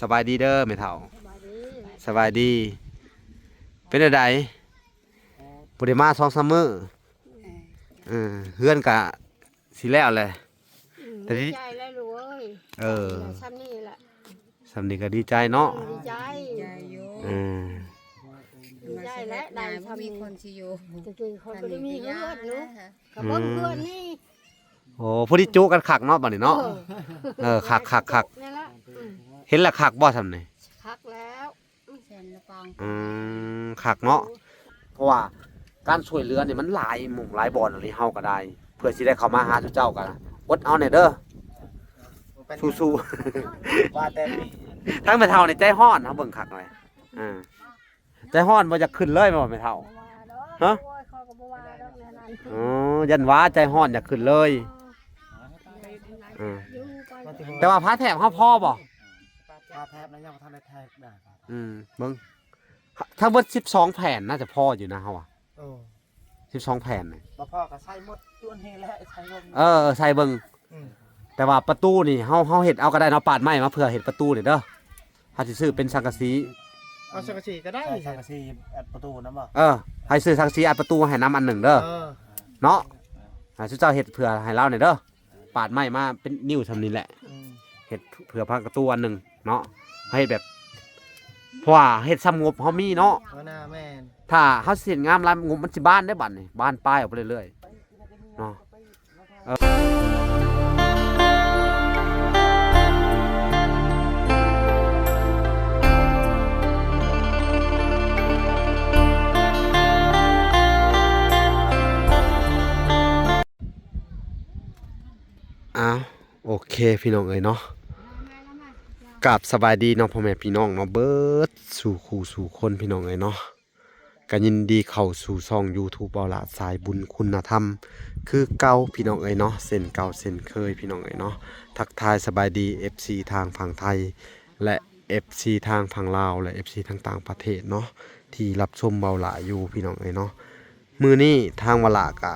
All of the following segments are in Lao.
ສະບາຍດີເດີແມ່ເຖົ້າ. ສະບາຍດີ. ສະບາຍດີ. ເປັນຈັ່ງໃດ? ບໍ່ໄດ້ມາສອງສາມມື້. ເອີ ເອີ ເຮືອນກະຊິແລ້ວແຫຼະ. ອືມ ແຕ່ທີ່ ດີໃຈແລ້ວລູກເອີຍ. ເອີ ສ່ຳນີ້ລະ. ສ່ຳນີ້ກໍດີໃຈເນາະ. ເອີ ດີໃຈ. ດີໃຈຢູ່. ເອີ ດີໃຈແຫຼະ ໄດ້ສ່ຳນີ້ ມີຄົນຊິຢູ່. ແຕ່ກີ້ຂ້ອຍບໍ່ໄດ້ມີເຮືອນເນາະ. ກໍເບິ່ງເຮືອນນີ້. ໂອ້ ພໍດີຈຸກັນຄັກເນາະ ບັດນີ້ເນາະ. ເອີ ເອີ ຄັກໆໆ. ນີ້ລະ. ອືມ ເຫັນລະຄັກບໍ່ສ່ຳນີ້? ຄັກແລ້ວ. ອືມ ຄັກເນາະ. ເພາະວ່າການຊ່ວຍເຫຼືອນີ້ມັນຫຼາຍໝ່ອງຫຼາຍບ່ອນອີ່ຫຼີ ເຮົາກໍໄດ້ ເພື່ອຊິໄດ້ເຂົ້າມາຫາສູ່ເຈົ້າກໍອົດເອົາແດ່ເດີ. ສູ້ໆ. ວ່າແຕ່ທາງແມ່ເຖົ້ານີ້ໃຈຮ້ອນ ເຮົາເບິ່ງຄັກແລ້ວ. ເອີ ໃຈຮ້ອນບໍ່ຢາກຂຶ້ນເລີຍແມ່ນບໍ່ແມ່ເຖົ້າ? ຮະ? ໂອ້ຍ ຂ້ອຍກໍບໍ່ວ່າດອກແນວນັ້ນ. ອໍ ຢ້ານວ່າໃຈຮ້ອນຢາກຂຶ້ນເລີຍ. ເອີ ແຕ່ວ່າຜ້າແຖບເຮົາພໍບໍ່? ຜ້າແຖບນະ ຍັງບໍ່ທັນໄດ້ແທກໄດ້. ອືມ ເບິ່ງ ທັງເບິດສິບສອງແຜ່ນ ໜ້າຈະພໍຢູ່ນະເຮົາວ່າ. ເອີ ສິບສອງແຜ່ນນີ້ ບໍ່ພໍກໍໃສ່ໝົດ ຕົວນີ້ແຫຼະ ໃສ່ເບິ່ງ. ເອີ ໃສ່ເບິ່ງ. ອືມ ແຕ່ວ່າປະຕູນີ້ ເຮົາ ເຮົາເຮັດເອົາກໍໄດ້ເນາະ ປາດໄມ້ມາເພື່ອເຮັດປະຕູນີ້ເດີ. ເຮົາຊິຊື້ເປັນສັງກະສີ. ເອົາສັງກະສີກໍໄດ້. ໃສ່ສັງກະສີອັດປະຕູນຳບໍ່? ເອີ ໃຫ້ຊື້ສັງກະສີອັດປະຕູໃຫ້ນຳອັນໜຶ່ງເດີ. ເອີ ເນາະ ໃຫ້ຊຸມເຈົ້າເຮັດເພື່ອໃຫ້ລາວນີ້ເດີ. ປາດໄມ້ມາເປັນນິ້ວສ່ຳນີ້ແຫຼະ. ອືມ ເຮັດເພື່ອພັກປະຕູອັນໜຶ່ງເນາະ ເຮັດແບບ ເພາະວ່າເຮັດສ່ຳງົບເຮົາມີເນາະ. ເອີນະ ແມ່ນ. ຖ້າເຮົາຊິເຮັດງາມຫຼາຍ ງົບມັນຊິບານເດ້ ບາດນີ້ ບານປາຍອອກໄປເລື້ອຍໆເນາະ. ເອີ ອ້າວ ໂອເຄ ພີ່ນ້ອງເອີຍເນາະ. ກາບສະບາຍດີເນາະ ພໍ່ແມ່ພີ່ນ້ອງເນາະ ເບິດສູ່ຄູ່ສູ່ຄົນ ພີ່ນ້ອງເອີຍເນາະ. ກໍຍິນດີເຂົ້າສູ່ຊ່ອງຢູທູບ ເບົາຫຼ້າສາຍບຸນຄຸນນະທຳ ຄືເກົ່າ ພີ່ນ້ອງເອີຍເນາະ ເຊັ່ນເກົ່າເຊັ່ນເຄີຍ ພີ່ນ້ອງເອີຍເນາະ. ທັກທາຍສະບາຍດີ ເອັຟຊີ ທາງຝັ່ງໄທ ແລະ ເອັຟຊີ ທາງຝັ່ງລາວ ແລະ ເອັຟຊີ ທາງຕ່າງປະເທດເນາະ ທີ່ຮັບຊົມເບົາຫຼ້າຢູ່ ພີ່ນ້ອງເອີຍເນາະ. ມື້ນີ້ທາງວະລະກະ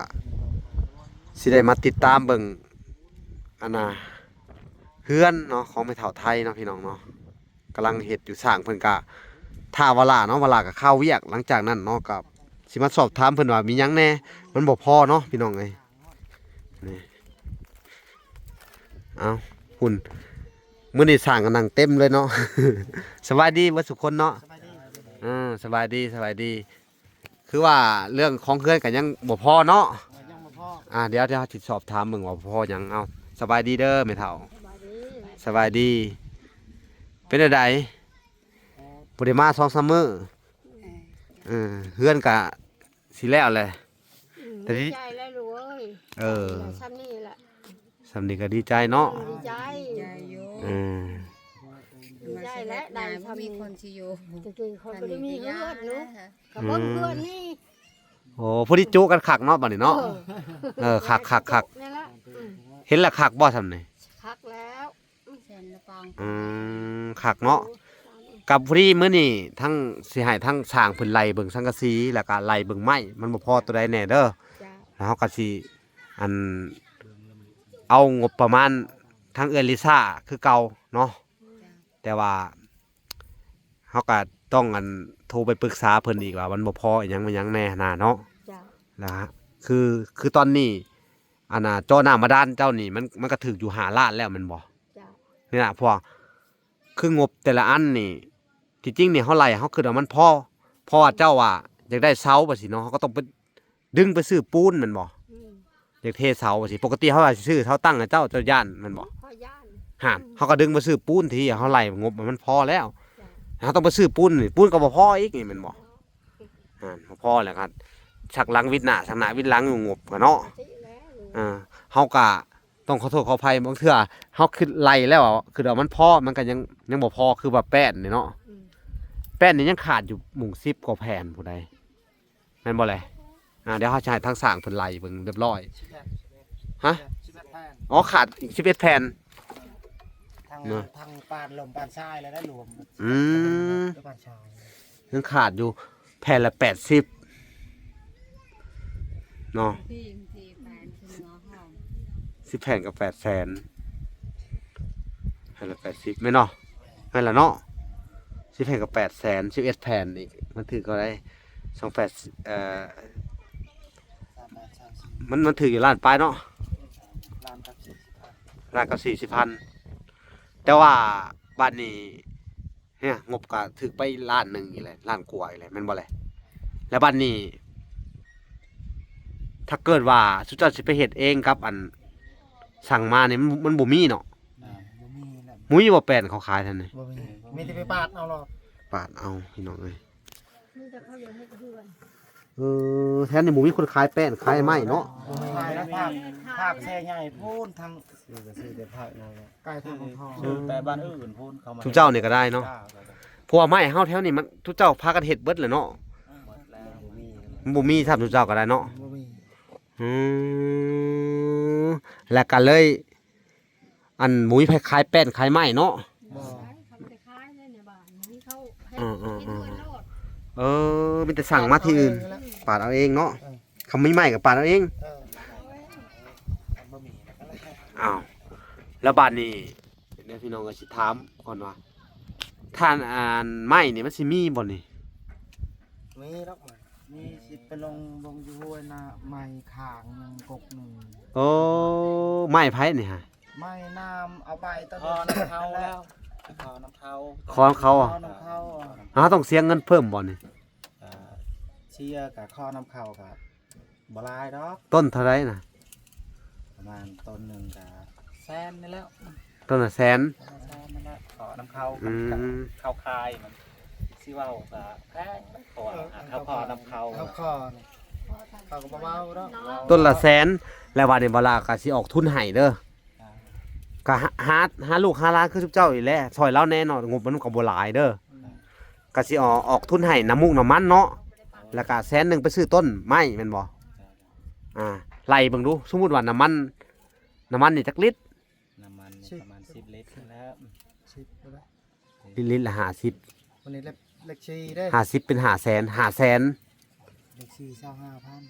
ຊິໄດ້ມາຕິດຕາມເບິ່ງ ອັນນ່າ ເຮືອນເນາະ ຂອງແມ່ເຖົ້າໄທເນາະ ພີ່ນ້ອງເນາະ. ກຳລັງເຮັດຢູ່ ຊ່າງເພິ່ນກະຖ້າວະລະເນາະ ວະລະກະຄາວວຽກ. ຫຼັງຈາກນັ້ນເນາະ ກະຊິມາສອບຖາມເພິ່ນວ່າມີຫຍັງແດ່ ມັນບໍ່ພໍເນາະ ພີ່ນ້ອງເອີຍ. ນີ້ ເອົ້າ ພຸ້ນ ມື້ນີ້ຊ່າງກະນັ່ງເຕັມເລີຍເນາະ. ສະບາຍດີເບິດສູ່ຄົນເນາະ. ສະບາຍດີ. ເອີ ສະບາຍດີ ສະບາຍດີ. ຄືວ່າເລື່ອງຂອງເຮືອນກໍຍັງບໍ່ພໍເນາະ. ຍັງບໍ່ພໍ. ອ່າ ດຽວ ດຽວເຮົາຊິສອບຖາມເບິ່ງວ່າພໍຫຍັງ. ເອົາ ສະບາຍດີເດີແມ່ເຖົ້າ. ສະບາຍດີ. ສະບາຍດີ. ເປັນຈັ່ງໃດ? ບໍ່ໄດ້ມາສອງສາມມື້. ເອີ ເອີ ເຮືອນກະຊິແລ້ວແຫຼະ. ອືມ ແຕ່ທີ່ ດີໃຈແລ້ວລູກເອີຍ. ເອີ ສ່ຳນີ້ລະ. ສ່ຳນີ້ກໍດີໃຈເນາະ. ດີໃຈ. ດີໃຈຢູ່. ເອີ ດີໃຈແຫຼະ ໄດ້ສ່ຳນີ້ ມີຄົນຊິຢູ່. ແຕ່ກີ້ຂ້ອຍບໍ່ໄດ້ມີເຮືອນເນາະ. ກໍເບິ່ງເຮືອນນີ້. ໂອ້ ພໍດີຈຸກັນຄັກເນາະ ບັດນີ້ເນາະ. ເອີ ເອີ ຄັກໆໆ. ນີ້ລະ. ອືມ ເຫັນລະຄັກບໍ່ສ່ຳນີ້? ຄັກແລ້ວ. ອືມ ຄັກເນາະ. ກັບພໍດີມື້ນີ້ທັງຊິໃຫ້ທັງຊ່າງເພິ່ນໄລ່ເບິ່ງສັງກະສີ ແລ້ວກະໄລ່ເບິ່ງໄມ້ ມັນບໍ່ພໍຕົວໃດແດ່ເດີ. ເຈົ້າ. ແລ້ວເຮົາກໍຊິ ອັນ ເອົາງົບປະມານທາງເອື້ອຍລິຊາຄືເກົ່າເນາະ. ເຈົ້າ. ແຕ່ວ່າເຮົາກໍຕ້ອງ ອັນ ໂທໄປປຶກສາເພິ່ນອີກວ່າມັນບໍ່ພໍອີ່ຫຍັງ ມັນຫຍັງແດ່ຫັ້ນນະເນາະ. ເຈົ້າ. ແລ້ວ ຄື ຄືຕອນນີ້ ອັນນ່າ ເຈາະນ້ຳບາດານເຈົ້ານີ້ ມັນ ມັນກໍຖືກຢູ່ຫ້າລ້ານແລ້ວແມ່ນບໍ່? ເຈົ້າ. ນີ້ລະ ເພາະວ່າຄືງົບແຕ່ລະອັນນີ້ ທີ່ຈິງນີ້ເຮົາໄລ່ ເຮົາຄິດວ່າມັນພໍ ເພາະວ່າເຈົ້າວ່າຢາກໄດ້ເສົາວ່າຊີ້ເນາະ ເຮົາກໍຕ້ອງໄປດຶງໄປຊື້ປູນແມ່ນບໍ່? ອືມ ຢາກເທເສົາວ່າຊີ້ ປົກກະຕິເຮົາວ່າຊິຊື້ເສົາຕັ້ງໃຫ້ເຈົ້າ ເຈົ້າຢ້ານແມ່ນບໍ່? ຂ້ອຍຢ້ານ. ຫັ້ນ ເຮົາກໍດຶງໄປຊື້ປູນ ທີ່ເຮົາໄລ່ງົບມັນພໍແລ້ວ. ເຈົ້າ. ເຮົາຕ້ອງໄປຊື້ປູນນີ້ ປູນກໍບໍ່ພໍອີກນີ້ແມ່ນບໍ່? ຫັ້ນ ພໍແລ້ວກໍຊັກຫຼັງວິດໜ້າ ຊັກໜ້າວິດຫຼັງຢູ່ງົບກໍເນາະ. ເອີ ເຮົາກໍຕ້ອງຂໍໂທດຂໍອະໄພ ບາງເທື່ອເຮົາຄິດໄລ່ແລ້ວ ຄິດວ່າມັນພໍ ມັນກໍຍັງ ຍັງບໍ່ພໍ ຄືວ່າແປ້ນນີ້ເນາະ. ອືມ ແປ້ນນີ້ຍັງຂາດຢູ່ໝ່ອງສິບກວ່າແຜ່ນພຸ້ນໃດ໋ ແມ່ນບໍ່ແຫຼະ? ອ່າ ດຽວເຮົາຈະໃຫ້ທາງຊ່າງເພິ່ນໄລ່ເບິ່ງຮຽບຮ້ອຍ. ຮະ? ສິບເອັດແຜ່ນ. ອໍ ຂາດອີກສິບເອັດແຜ່ນ. ທາງ ເນາະ ທາງປານລົມປານຊາຍແລ້ວໄດ້ລວມ. ອືມ ປານຊາຍ ຍັງຂາດຢູ່ແຜ່ນລະແປດສິບເນາະ. ສິບແຜ່ນກໍແປດແສນ ແຜ່ນລະແປດສິບແມ່ນເນາະ. ແມ່ນລະເນາະ ສິບແຜ່ນກໍແປດແສນ ສິບເອັດແຜ່ນອີກ ມັນຖືກເທົ່າໃດ ສອງແປດ ເອີ ມັນ ມັນຖືກຢູ່ລ້ານປາຍເນາະ ລ້ານກັບສີ່ສິບພັນ ລ້ານກັບສີ່ສິບພັນ ແຕ່ວ່າບາດນີ້ ເອີ ງົບກໍຖືກໄປລ້ານໜຶ່ງອີກແຫຼະ ລ້ານກວ່າອີກແຫຼະ ແມ່ນບໍ່ແຫຼະ? ແລ້ວບາດນີ້ ຖ້າເກີດວ່າຊຸມເຈົ້າຊິໄປເຮັດເອງກັບອັນສັ່ງມານີ້ ມັນ ມັນບໍ່ມີເນາະ? ອ່າ ບໍ່ມີແຫຼະ ບໍ່ມີບໍ່ແປ້ນເຂົາຂາຍຫັ້ນນີ້? ບໍ່ມີ ມີແຕ່ໄປປາດເອົາໂລດ ປາດເອົາ ພີ່ນ້ອງເອີຍ ມີແຕ່ເຂົາຢາກເຮັດເຮືອນ ເອີ ແຖວນີ້ບໍ່ມີຄົນຂາຍແປ້ນຂາຍໄມ້ເນາະ? ບໍ່ມີ ຂາຍແລ້ວພາກ ພາກແຊໃຫຍ່ພຸ້ນ ທາງ ຊື້ກໍຊື້ແຕ່ພາກນັ້ນແຫຼະ ໃກ້ທາງຂອງພໍ່ ຊື້ແຕ່ບ້ານອື່ນພຸ້ນເຂົາມາ ຊຸມເຈົ້ານີ້ກໍໄດ້ເນາະ ເຈົ້າ ເພາະວ່າໄມ້ເຮົາແຖວນີ້ມັນ ຊຸມເຈົ້າພາກັນເຮັດເບິດແຫຼະເນາະ? ເບິດແລ້ວ ມັນບໍ່ມີຊ້ຳ ຊຸມເຈົ້າກໍໄດ້ເນາະ? ບໍ່ມີ ອືມ ແລ້ວກໍເລີຍ ອັນ ບໍ່ມີໃຜຂາຍແປ້ນຂາຍໄມ້ເນາະ? ບໍ່ ເຂົາບໍ່ໄດ້ຂາຍໃນ ໃນບ້ານ ມີເຂົາເຮັດ ເອີ ເຮັດເຮືອນໂລດ ເອີ ມີແຕ່ສັ່ງມາທີ່ອື່ນ ປາດເອົາເອງເນາະ? ເອີ ຄັນມີໄມ້ກໍປາດເອົາເອງ ເອີ ອ້າວ ແລ້ວບາດນີ້ ເດີພີ່ນ້ອງ ກໍຊິຖາມກ່ອນວ່າ ທ່ານ ອັນ ໄມ້ນີ້ມັນຊິມີບໍ່ນີ້? ມີດອກ ມີ ຊິໄປລົງເບິ່ງຢູ່ຫ້ວຍນາ ໄມ້ຂ້າງໜຶ່ງ ກົກໜຶ່ງ ໂອ້ ໄມ້ໃຜນີ້ຫະ? ໄມ້ນ້ຳ ເອົາໃບຕະ ຂໍນຳເຂົາແລ້ວ ຂໍນຳເຂົາ ຂໍນຳເຂົາ ຂໍນຳເຂົາ ເຮົາຕ້ອງເສຍເງິນເພີ່ມບໍ່ນີ້? ອ່າ ເສຍກະຂໍນຳເຂົາກະ ບໍ່ຫຼາຍດອກ ຕົ້ນເທົ່າໃດນະ? ປະມານຕົ້ນໜຶ່ງກະແສນນີ້ແຫຼະ ຕົ້ນລະແສນ ແສນນີ້ແຫຼະ ຂໍນຳເຂົາ ອືມ ເຂົາຂາຍມັນ ຊິເວົ້າກະແພງ ເພາະວ່າ ເອີ ເຮົາຂໍນຳເຂົາ ເຂົາຂໍນີ້ ເຂົາກໍບໍ່ເວົ້າດອກ ຕົ້ນລະແສນ ແລ້ວບາດນີ້ບ່າວຫຼ້າກໍຊິອອກທຶນໃຫ້ເດີ ອ່າ ກໍຫາ ຫາ ຫາລູກຫາຫຼານຄືຊຸມເຈົ້ານີ້ແຫຼະ ຊ່ອຍລາວແດ່ເນາະ ງົບມັນກໍບໍ່ຫຼາຍເດີ ອ່າ ກໍຊິອອກ ອອກທຶນໃຫ້ນ້ຳມູກນ້ຳມັນເນາະ ແລ້ວກໍແສນໜຶ່ງໄປຊື້ຕົ້ນໄມ້ແມ່ນບໍ່? ອ່າ ໄລ່ເບິ່ງດູ ສົມມຸດວ່ານ້ຳມັນ ນ້ຳມັນນີ້ຈັກລິດ? ນ້ຳມັນນີ້ປະມານສິບລິດແລ້ວ ສິບ ລິດລະຫ້າສິບ ວັນນີ້ເລກສີ່ເດ້ ຫ້າສິບເປັນຫ້າແສນ ຫ້າແສນ ເລກສີ່ ຊາວຫ້າພັນ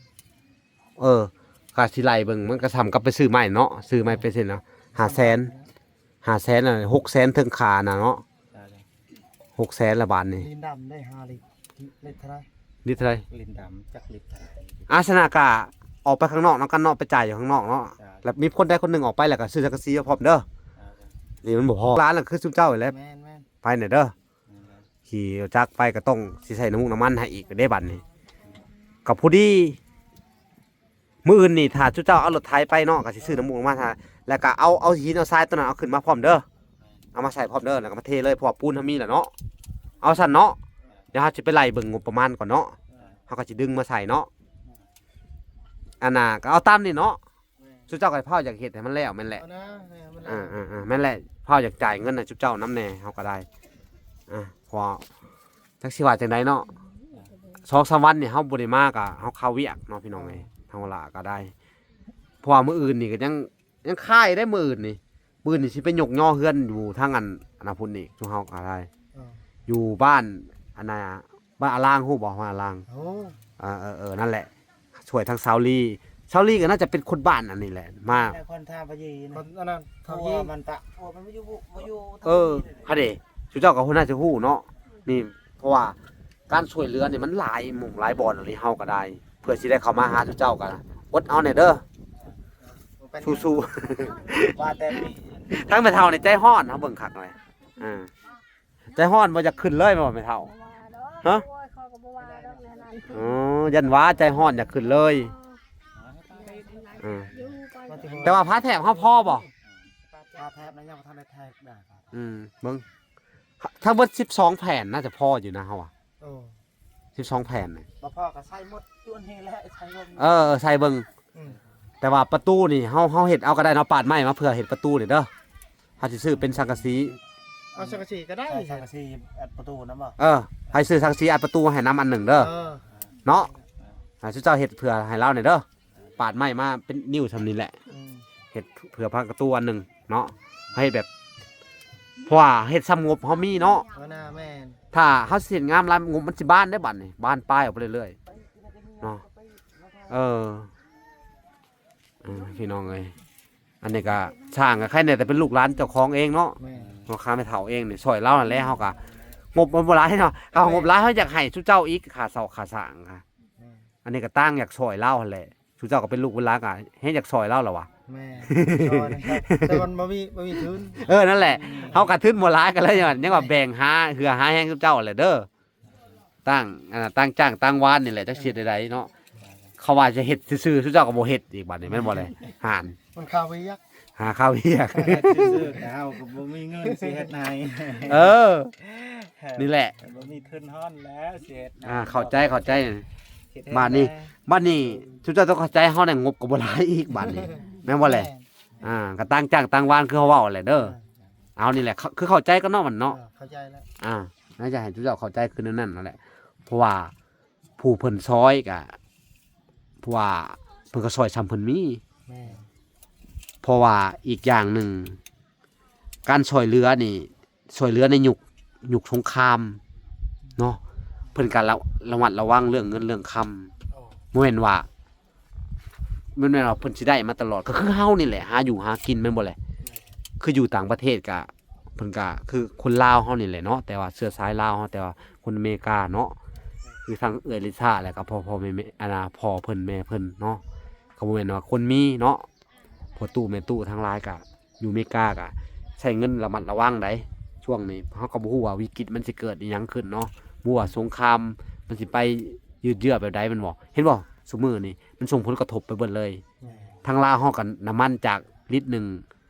ເອີ ກໍຊິໄລ່ເບິ່ງ ມັນກໍສ່ຳກັບໄປຊື້ໄມ້ເນາະ ຊື້ໄມ້ເປັນເຊັ່ນເນາະ ຫ້າແສນ ຫ້າແສນ ຫົກແສນເຖິງຄ່ານະເນາະ ຫົກແສນລະບາດນີ້ ລີນດຳໄດ້ຫ້າລິດ ລິດເທົ່າໃດ? ລິດເທົ່າໃດ? ລິນດຳຈັກລິດເທົ່າໃດ? ອາ ສະນະກະອອກໄປຂ້າງນອກນຳກັນເນາະ ໄປຈ່າຍຢູ່ຂ້າງນອກເນາະ ແລ້ວມີຄົນໃດຄົນໜຶ່ງອອກໄປ ແລ້ວກະຊື້ສັງກະສີມາພ້ອມເດີ ນີ້ມັນບໍ່ພໍ ຫຼານລະຄືຊຸມເຈົ້ານີ້ແຫຼະ ແມ່ນໆ ໄປແດ່ເດີ ແມ່ນໆ ຂີ່ລົດຈັກໄປກໍຕ້ອງຊິໃສ່ນ້ຳມູກນ້ຳມັນໃຫ້ອີກເດ້ບາດນີ້ ກໍພໍດີ ມື້ອື່ນນີ້ຖ້າຊຸມເຈົ້າເອົາລົດໄຖໄປເນາະ ກໍຊິຊື້ນ້ຳມູກນ້ຳມັນໃຫ້ ແລ້ວກໍເອົາ ເອົາຫີນເອົາຊາຍຕົວນັ້ນເອົາຂຶ້ນມາພ້ອມເດີ ເອົາມາໃສ່ພ້ອມເດີ ແລ້ວກໍມາເທເລີຍ ເພາະວ່າປູນເຮົາມີແລ້ວເນາະ ເອົາຊັ້ນເນາະ ດຽວເຮົາຊິໄປໄລ່ເບິ່ງງົບປະມານກ່ອນເນາະ ເຮົາກໍຊິດຶງມາໃສ່ເນາະ ອັນນ່າ ກໍເອົາຕາມນີ້ເນາະ ຊຸມເຈົ້າກໍຟ້າວຢາກເຮັດໃຫ້ມັນແລ້ວແມ່ນແຫຼະ ເອົານະ ໃຫ້ມັນແລ້ວ ເອີໆໆ ແມ່ນແຫຼະ ຟ້າວຢາກຈ່າຍເງິນໃຫ້ຊຸມເຈົ້ານຳແດ່ ເຮົາກໍໄດ້ ອ່າ ເພາະວ່າ ຈັກຊິວ່າຈັ່ງໃດເນາະ ສອງສາມວັນນີ້ເຮົາບໍ່ໄດ້ມາກະ ເຮົາຄາວຽກເນາະພີ່ນ້ອງເອີຍ ທາງວາລາກະໄດ້ ເພາະວ່າມື້ອື່ນນີ້ກະຍັງ ຍັງຄາຢູ່ເດ້ມື້ອື່ນນີ້ ມື້ອື່ນນີ້ຊິໄປຍົກຍໍເຮືອນຢູ່ທາງອັນ ອັນນະພຸ້ນອີກ ຊຸມເຮົາກະໄດ້ ເອີ ຢູ່ບ້ານ ອັນນະ ບ້ານອາລາງ ຮູ້ບໍ່ ບ້ານອາລາງ ໂອ້ ເອີໆໆ ນັ້ນແຫຼະ ຊ່ວຍທາງຊາວລີ ຊາວລີກໍໜ້າຈະເປັນຄົນບ້ານອັນນີ້ແຫຼະ ມາ ແຕ່ຄົນທ່າພະເຍ ຄົນອັນນັ້ນ ເຂົາຍິງ ຜົວມັນປະ ຜົວມັນບໍ່ຢູ່ ບໍ່ຢູ່ ເອີ ຫັ້ນເດ ຊຸມເຈົ້າກໍຄົນໜ້າຈະຮູ້ເນາະ ນີ້ ເພາະວ່າການຊ່ວຍເຫຼືອນີ້ມັນຫຼາຍໝ່ອງຫຼາຍບ່ອນອີ່ຫຼີ ເຮົາກໍໄດ້ ເພື່ອຊິໄດ້ເຂົ້າມາຫາຊຸມເຈົ້າກໍອົດເອົາແດ່ເດີ ເອີ ສູ້ໆ ວ່າແຕ່ ທາງແມ່ເຖົ້ານີ້ໃຈຮ້ອນ ເຮົາເບິ່ງຄັກແລ້ວ ເອີ ໃຈຮ້ອນບໍ່ຢາກຂຶ້ນເລີຍແມ່ນບໍ່ແມ່ເຖົ້າ? ຮະ? ໂອ້ຍ ຂ້ອຍກໍບໍ່ວ່າດອກແນວນັ້ນ ອໍ ຢ້ານວ່າໃຈຮ້ອນຢາກຂຶ້ນເລີຍ ເອີ ແຕ່ວ່າຜ້າແຖບເຮົາພໍບໍ່? ຜ້າແຖບນະຍັງບໍ່ທັນໄດ້ແທກໄດ້ ອືມ ເບິ່ງ ທັງເບິດສິບສອງແຜ່ນໜ້າຈະພໍຢູ່ນະເຮົາວ່າ ເອີ ສິບສອງແຜ່ນນີ້ ບໍ່ພໍກໍໃສ່ໝົດຢູ່ອັນນີ້ແຫຼະ ໃສ່ເບິ່ງ ເອີ ໃສ່ເບິ່ງ ອືມ ແຕ່ວ່າປະຕູນີ້ເຮົາ ເຮົາເຮັດເອົາກໍໄດ້ເນາະ ປາດໄມ້ມາເພື່ອເຮັດປະຕູນີ້ເດີ ເຮົາຊິຊື້ເປັນສັງກະສີ ເອົາສັງກະສີກໍໄດ້ ໃສ່ສັງກະສີອັດປະຕູນຳບໍ່? ເອີ ໃຫ້ຊື້ສັງກະສີອັດປະຕູໃຫ້ນຳອັນໜຶ່ງເດີ ເອີ ເນາະ ໃຫ້ຊຸມເຈົ້າເຮັດເພື່ອໃຫ້ລາວນີ້ເດີ ປາດໄມ້ມາເປັນນິ້ວສ່ຳນີ້ແຫຼະ ອືມ ເຮັດເພື່ອພັກປະຕູອັນໜຶ່ງເນາະ ໃຫ້ແບບ ເພາະວ່າເຮັດສ່ຳງົບເຮົາມີເນາະ ເອີ ນະ ແມ່ນ ຖ້າເຮົາຊິເຮັດງາມຫຼາຍງົບມັນຊິບານເດ້ບາດນີ້ ບານປາຍອອກໄປເລື້ອຍໆ ເນາະ ເອີ ເອີ ພີ່ນ້ອງເອີຍ ອັນນີ້ກໍສ້າງກໍໃຄ່ແດ່ ແຕ່ເປັນລູກຫຼານເຈົ້າຂອງເອງເນາະ ແມ່ນ ເຮົາ ຄ່າແມ່ເຖົ້າເອງນີ້ ຊ່ອຍລາວຫັ້ນແຫຼະ ເຮົາກໍງົບມັນບໍ່ຫຼາຍເນາະ ຖ້າເຮົາງົບຫຼາຍ ເຮົາຢາກໃຫ້ຊຸມເຈົ້າອີກ ຄ່າເຊົ່າຄ່າສ້າງ ອັນນີ້ກໍຕ່າງຢາກຊ່ອຍລາວຫັ້ນແຫຼະ ຊຸມເຈົ້າກໍເປັນລູກເປັນຫຼານກໍແຮງຢາກຊ່ອຍລາວລະຫວາ ແມ່ນ ຊ່ອຍນຳກັນ ແຕ່ມັນບໍ່ມີ ບໍ່ມີທຶນ ເອີ ນັ້ນແຫຼະ ເຮົາກໍທຶນບໍ່ຫຼາຍ ກໍເລີຍຫຍັງວ່າແບ່ງຫາເຫື່ອຫາແຮງຊຸມເຈົ້າແຫຼະເດີ ຕ່າງ ອັນນ່າ ຕ່າງຈ້າງຕ່າງວານນີ້ແຫຼະ ຈັກຊິເຮັດແນວໃດເນາະ ເຂົາວ່າຈະເຮັດຊື່ໆ ຊຸມເຈົ້າກໍບໍ່ເຮັດອີກບາດນີ້ ແມ່ນບໍ່ແຫຼະ ຫານ ມັນຄາວຽກ ຫາຄາວຽກ ເຮັດຊື່ໆ ແຕ່ເຮົາກໍບໍ່ມີເງິນຊິເຮັດໃຫ້ ເອີ ນີ້ແຫຼະ ບໍ່ມີທຶນຮອນແລ້ວຊິເຮັດ ອ່າ ເຂົ້າໃຈ ເຂົ້າໃຈ ບາດນີ້ ບາດນີ້ ຊຸມເຈົ້າຕ້ອງເຂົ້າໃຈເຮົາແດ່ ງົບກໍບໍ່ຫຼາຍອີກບາດນີ້ ແມ່ນບໍ່ແຫຼະ ອ່າ ກໍຕ່າງຈ້າງຕ່າງວານ ຄືເຮົາເວົ້າແຫຼະເດີ ເອີ ເອົານີ້ແຫຼະ ຄືເຂົ້າໃຈກັນເນາະ ມັນເນາະ ເອີ ເຂົ້າໃຈແລ້ວ ອ່າ ໜ້າຈະໃຫ້ທຸກເຈົ້າເຂົ້າໃຈຄືແນວນັ້ນນັ້ນແຫຼະ ເພາະວ່າຜູ້ເພິ່ນຊ່ອຍກະ ເພາະວ່າເພິ່ນກໍຊ່ອຍຊ່ຳເພິ່ນມີ ແມ່ນ ເພາະວ່າອີກຢ່າງໜຶ່ງ ການຊ່ອຍເຫຼືອນີ້ ຊ່ອຍເຫຼືອໃນຍຸກ ຍຸກສົງຄາມເນາະ ເພິ່ນກໍລະ ລະມັດລະວັງເລື່ອງເງິນເລື່ອງຄຳ ໂອ້ ບໍ່ແມ່ນວ່າ ແມ່ນ ແມ່ນວ່າເພິ່ນຊິໄດ້ມາຕະຫຼອດ ກໍຄືເຮົານີ້ແຫຼະ ຫາຢູ່ຫາກິນແມ່ນບໍ່ແຫຼະ ຄືຢູ່ຕ່າງປະເທດກະ ເພິ່ນກະຄືຄົນລາວເຮົານີ້ແຫຼະເນາະ ແຕ່ວ່າເຊື້ອສາຍລາວເຮົາ ແຕ່ວ່າຄົນອາເມລິກາເນາະ ຄືທາງເອື້ອຍລິຊາ ແລ້ວກະພໍ່ ພໍ່ແມ່ ແມ່ ອັນນ່າ ພໍ່ເພິ່ນແມ່ເພິ່ນເນາະ ກໍບໍ່ແມ່ນວ່າຄົນມີເນາະ ພໍ່ຕູ້ແມ່ຕູ້ທັງຫຼາຍກະ ຢູ່ເມກາກະໃຊ້ເງິນລະມັດລະວັງໃດ໋ ຊ່ວງນີ້ເຮົາກໍບໍ່ຮູ້ວ່າວິກິດມັນຊິເກີດອີ່ຫຍັງຂຶ້ນເນາະ ບໍ່ຮູ້ວ່າສົງຄາມມັນຊິໄປຍືດເຍື້ອແບບໃດແມ່ນບໍ່ ເຫັນບໍ່ ຊຸມື້ນີ້ມັນສົ່ງຜົນກະທົບໄປເບິດເລີຍ ແມ່ນ ທາງລາວເຮົາກໍນ້ຳມັນຈາກລິດໜຶ່ງ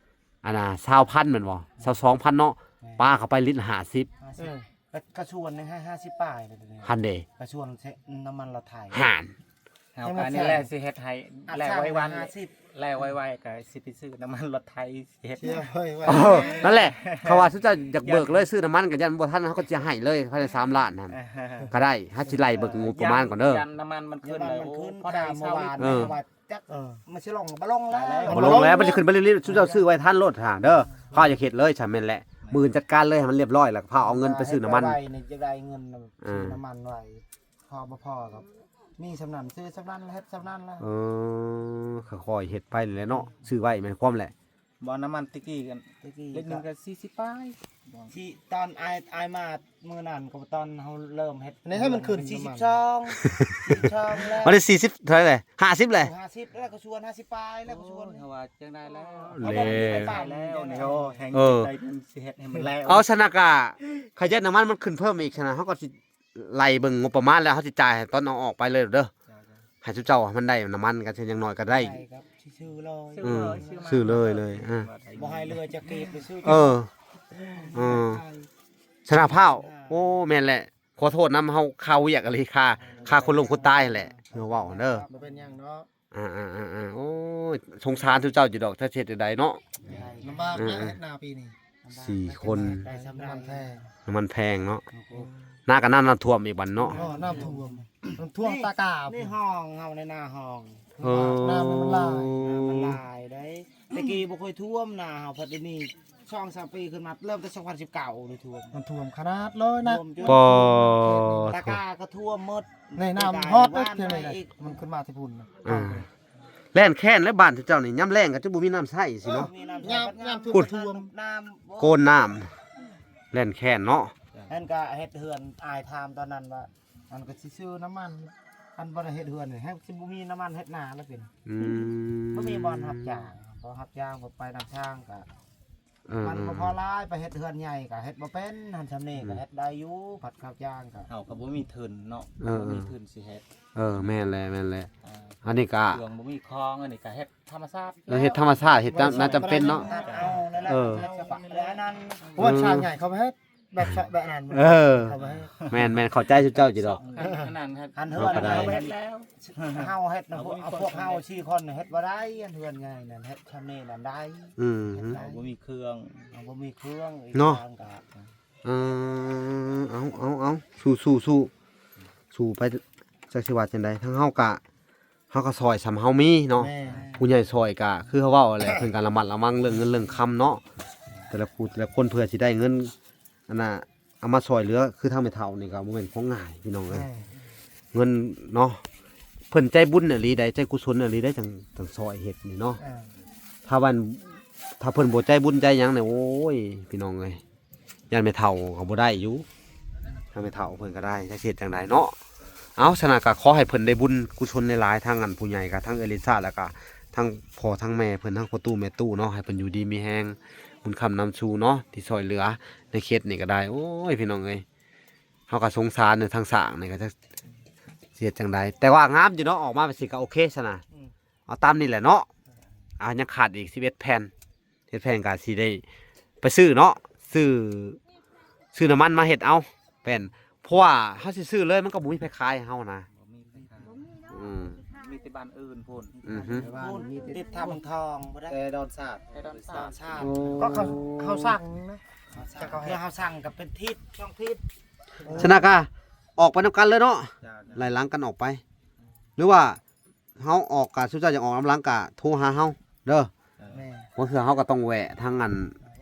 ອັນນ່າ ຊາວພັນແມ່ນບໍ່ ຊາວສອງພັນເນາະ ແມ່ນ ປາເຂົ້າໄປລິດຫ້າສິບ ຫ້າສິບ ເອີ ກະຊວນໃຫ້ຫ້າສິບປາຍເດ ຫັ້ນເດ ກະຊວນໃຊ້ນ້ຳມັນລົດໄຖ ຫັ້ນ ເຮົາກໍອັນນີ້ແຫຼະຊິເຮັດໃຫ້ແລ້ວໄວໆ ແລ້ວໄວໆກໍຊິໄປຊື້ນ້ຳມັນລົດໄຖຊິເຮັດ ເອີ ນັ້ນແຫຼະ ເພາະວ່າຊຸມເຈົ້າຢາກເບີກເລີຍ ຊື້ນ້ຳມັນກໍຢ້ານບໍ່ທັນ ເຮົາກໍຈະໃຫ້ເລີຍພາຍໃນສາມລ້ານຫັ້ນ ກໍໄດ້ ເຮົາຊິໄລ່ເບິ່ງງົບປະມານກ່ອນເດີ ຢ້ານນ້ຳມັນມັນຂຶ້ນ ນ້ຳມັນມັນຂຶ້ນ ພໍໄດ້ຊາວລິດ ເອີ ຈັກ ເອີ ມັນຊິລົງບໍ່ລົງແລ້ວ ບໍ່ລົງແລ້ວ ມັນຊິຂຶ້ນໄປເລື້ອຍໆ ຊຸມເຈົ້າຊື້ໄວ້ທັນໂລດຫາເດີ ພາຢາກເຮັດເລີຍ ຊ່ຳແມ່ນແຫຼະ ມື້ອື່ນຈັດການເລີຍ ໃຫ້ມັນລຽບຮ້ອຍ ແລ້ວກໍພາເອົາເງິນໄປຊື້ນ້ຳມັນ ຢາກໄດ້ເງິນ ຊື້ນ້ຳມັນໄວ້ ພໍບໍ່ພໍກໍມີສ່ຳນັ້ນ ຊື້ສ່ຳນັ້ນ ເຮັດສ່ຳນັ້ນແຫຼະ ເອີ ຄ່ອຍໆເຮັດໄປນີ້ແຫຼະເນາະ ຊື້ໄວ້ແມ່ນຄວາມແຫຼະ ບໍ່ ນ້ຳມັນແຕ່ກີ້ກັນ ແຕ່ກີ້ ລິດໜຶ່ງກໍສີ່ສິບປາຍ ທີ່ຕອນອ້າຍ ອ້າຍມາມື້ນັ້ນກໍຕອນເຮົາເລີ່ມເຮັດ ອັນນີ້ໃຫ້ມັນຂຶ້ນສີ່ສິບສອງ ສີ່ສິບສອງແລ້ວ ອັນນີ້ສີ່ສິບເທົ່າໃດແຫຼະ ຫ້າສິບແຫຼະ ຫ້າສິບແລ້ວ ກໍຊວນຫ້າສິບປາຍແລ້ວ ກໍຊວນ ໂອ້ຍ ເຮົາວ່າຈັ່ງໃດແລ້ວ ເອີ ເອົາແລ້ວ ເອົາແລ້ວນີ້ ໂອ້ ແຮງ ເອີ ໃຈມັນຊິເຮັດໃຫ້ມັນແລ້ວ ເອົາ ຊະນະກະ ຂະຫຍັນນ້ຳມັນມັນຂຶ້ນເພີ່ມອີກ ສະນະ ເຮົາກໍຊິ ໄລ່ເບິ່ງງົບປະມານແລ້ວ ເຮົາຊິຈ່າຍໃຫ້ຕອນເອົາອອກໄປເລີຍເດີ ເຈົ້າ ໃຫ້ຊຸມເຈົ້າມັນໄດ້ນ້ຳມັນກັນ ຍັງໜ້ອຍກໍໄດ້ ໄດ້ກໍຊິຊື້ເລີຍ ຊື້ເລີຍ ຊື້ເລີຍ ເອີ ບໍ່ໃຫ້ເຫຼືອຈັກກີບ ໄປຊື້ ເອີ ເອີ ຊະນະພ້າວ ໂອ້ ແມ່ນແຫຼະ ຂໍໂທດນຳ ເຮົາຄາວຽກອີ່ຫຼີ ຄາ ຄາຄົນລົ້ມຄົນຕາຍຫັ້ນແຫຼະ ເຮົາເວົ້າເດີ ບໍ່ເປັນຫຍັງເນາະ ອ່າໆໆໆ ໂອ້ຍ ສົງສານຊຸມເຈົ້າຢູ່ດອກ ຈັກຊິເຮັດຈັ່ງໃດເນາະ ລຳບາກ ເອີໆ ເຮັດນາປີນີ້ ສີ່ຄົນ ໄດ້ສ່ຳນັ້ນ ນ້ຳມັນແພງ ນ້ຳມັນແພງເນາະ ໂອ້ ນາກໍນ້ຳ ນ້ຳຖ້ວມອີກບັດເນາະ ອໍ ນ້ຳຖ້ວມ ນ້ຳຖ້ວມຕາກາ ນີ້ຫ້ອງເຮົາໃນນາຫ້ອງ ເອີ ນ້ຳມັນຫຼາຍ ນ້ຳມັນຫຼາຍໄດ໋ ແຕ່ກີ້ບໍ່ເຄີຍຖ້ວມນາເຮົາ ພັດດຽວນີ້ ສອງສາມປີຂຶ້ນມາ ເລີ່ມແຕ່ສອງພັນສິບເກົ້ານີ້ຖ້ວມ ມັນຖ້ວມຂະໜາດເລີຍນະ ຖ້ວມຈົນ ປ ຕາກາກໍຖ້ວມໝົດ ໃນນ້ຳຮອດເດີ້ ມັນຂຶ້ນມາແຕ່ພຸ້ນ ອ່າ ແລ່ນແຄ້ນແລ້ວ ບ້ານເຈົ້ານີ້ ຍາມແລ້ງກໍຈະບໍ່ມີນ້ຳໃຊ້ຊີ້ເນາະ ຍາມ ຍາມຖ້ວມ ໂກນນ້ຳ ແລ່ນແຄ້ນເນາະ ແມ່ນກໍເຮັດເຮືອນ ອ້າຍຖາມຕອນນັ້ນວ່າ ອັນກໍຊິຊື້ນ້ຳມັນ ອັນບໍ່ໄດ້ເຮັດເຮືອນນີ້ ແຮງຊິບໍ່ມີນ້ຳມັນເຮັດນາແລ້ວເປັນ ອືມ ບໍ່ມີບ່ອນຮັບຈ້າງ ບໍ່ຮັບຈ້າງ ບໍ່ໄປນຳທາງກໍ ເອີ ມັນບໍ່ພໍຫຼາຍ ໄປເຮັດເຮືອນໃຫຍ່ກໍເຮັດບໍ່ເປັນ ຫັ້ນຊ່ຳນີ້ກໍເຮັດໄດ້ຢູ່ ພັດເຂົ້າຈ້າງກໍ ເຮົາກໍບໍ່ມີທຶນເນາະ ເອີ ບໍ່ມີທຶນຊິເຮັດ ເອີ ແມ່ນແຫຼະ ແມ່ນແຫຼະ ອ່າ ອັນນີ້ກໍ ເຄື່ອງບໍ່ມີຂອງ ອັນນີ້ກໍເຮັດທຳມະຊາດ ເຮັດທຳມະຊາດ ເຮັດຕາມ ຕາມຈຳເປັນເນາະ ເອີ ແລ້ວອັນນັ້ນ ອືມ ວ່າຊ່າງໃຫຍ່ເຂົາເຮັດ ແບບເຊາະແບບນັ້ນ ເອີ ແມ່ນໆ ເຂົ້າໃຈຊຸມເຈົ້າຢູ່ດອກ ອັນນັ້ນ ອັນເຮືອນເຮົາເຮັດແລ້ວ ເຮົາເຮັດນະ ພວກເຮົາສີ່ຄົນເຮັດບໍ່ໄດ້ ອັນເຮືອນໃຫຍ່ນັ້ນເຮັດຊ່ຳນີ້ນັ້ນໄດ້ ອືມ ເຮົາບໍ່ມີເຄື່ອງ ເຮົາບໍ່ມີເຄື່ອງ ເນາະ ເອີ ເອົາ ເອົາ ເອົາ ສູ້ ສູ້ ສູ້ ສູ້ໄປ ຈັກຊິວ່າຈັ່ງໃດ ທາງເຮົາກະ ເຮົາກໍຊ່ອຍສ່ຳເຮົາມີເນາະ ແມ່ນ ຜູ້ໃຫຍ່ຊ່ອຍກໍຄືເຮົາເວົ້າແຫຼະ ເພິ່ນກໍລະມັດລະວັງເລື່ອງເງິນເລື່ອງຄຳເນາະ ແຕ່ລະຜູ້ແຕ່ລະຄົນເພື່ອຊິໄດ້ເງິນ ອັນນ່າ ເອົາມາຊ່ອຍເຫຼືອ ຄືທາງແມ່ເຖົ້ານີ້ກໍບໍ່ແມ່ນຂອງງ່າຍພີ່ນ້ອງເອີຍ ແມ່ນ ເງິນເນາະ ເພິ່ນໃຈບຸນອີ່ຫຼີໃດ໋ ໃຈກຸສົນອີ່ຫຼີໃດ໋ ຈັ່ງ ຈັ່ງຊ່ອຍເຮັດນີ້ເນາະ ເອີ ຖ້າວ່າ ຖ້າເພິ່ນບໍ່ໃຈບຸນໃຈຫຍັງນີ້ ໂອ້ຍ ພີ່ນ້ອງເອີຍ ຢ້ານແມ່ເຖົ້າກໍບໍ່ໄດ້ຢູ່ ທາງແມ່ເຖົ້າເພິ່ນກໍໄດ້ ຈັກຊິເຮັດຈັ່ງໃດເນາະ. ເອົາ ສະນັ້ນກໍຂໍໃຫ້ເພິ່ນໄດ້ບຸນກຸສົນຫຼາຍໆ ທັງອັນຜູ້ໃຫຍ່ ກັບທັງເອື້ອຍລິຊາ ແລ້ວກໍທັງພໍ່ທັງແມ່ເພິ່ນ ທັງພໍ່ຕູ້ແມ່ຕູ້ເນາະ ໃຫ້ເພິ່ນຢູ່ດີມີແຮງ ບຸນຄ້ຳນຳຊູເນາະ ທີ່ຊ່ອຍເຫຼືອໃນເຂດນີ້ກໍໄດ້. ໂອ້ຍ ພີ່ນ້ອງເອີຍ ເຮົາກໍສົງສານຢູ່ທາງສ້າງນີ້ ກໍຈັກຊິເຮັດຈັ່ງໃດ ແຕ່ວ່າງາມຢູ່ເນາະ ອອກມາແບບຊີ້ກໍໂອເຄຊັ້ນນະ. ອືມ ເອົາຕາມນີ້ແຫຼະເນາະ. ອ່າ ຍັງຂາດອີກສິບເອັດແຜ່ນ ເຮັດແຜ່ນກໍຊິໄດ້ໄປຊື້ເນາະ ຊື້ ຊື້ນ້ຳມັນມາເຮັດເອົາແຜ່ນ ເພາະວ່າເຮົາຊິຊື້ເລີຍ ມັນກໍບໍ່ມີໃຜຂາຍໃຫ້ເຮົານະ. ບໍ່ມີໃຜຂາຍ ບໍ່ມີດອກ ອືມ ມີແຕ່ບ້ານອື່ນພຸ້ນ ອືຮຶ ແຕ່ວ່າມີແຕ່ ຕິດທ່າເມືອງທອງບໍ່ໄດ້ ແຕ່ດອນສາດ ແຕ່ດອນສາດ ດອນສາດ ໂອ້ ກໍເຂົາ ເຮົາສັ່ງນະ ເຂົາສັ່ງ ເຂົາເຮັດ ເຮົາສັ່ງກໍເປັນທິດສອງທິດ. ສະນັ້ນກະອອກໄປນຳກັນເລີຍເນາະ ເຈົ້າ ເຈົ້າ ໄລ່ຫຼັງກັນອອກໄປ ຫຼືວ່າ ເຮົາອອກກະ ຊຸມເຈົ້າຢາກອອກນຳຫຼັງກະໂທຫາເຮົາເດີ. ແມ່ນ ບາງເທື່ອເຮົາກໍຕ້ອງແວະທາງອັນ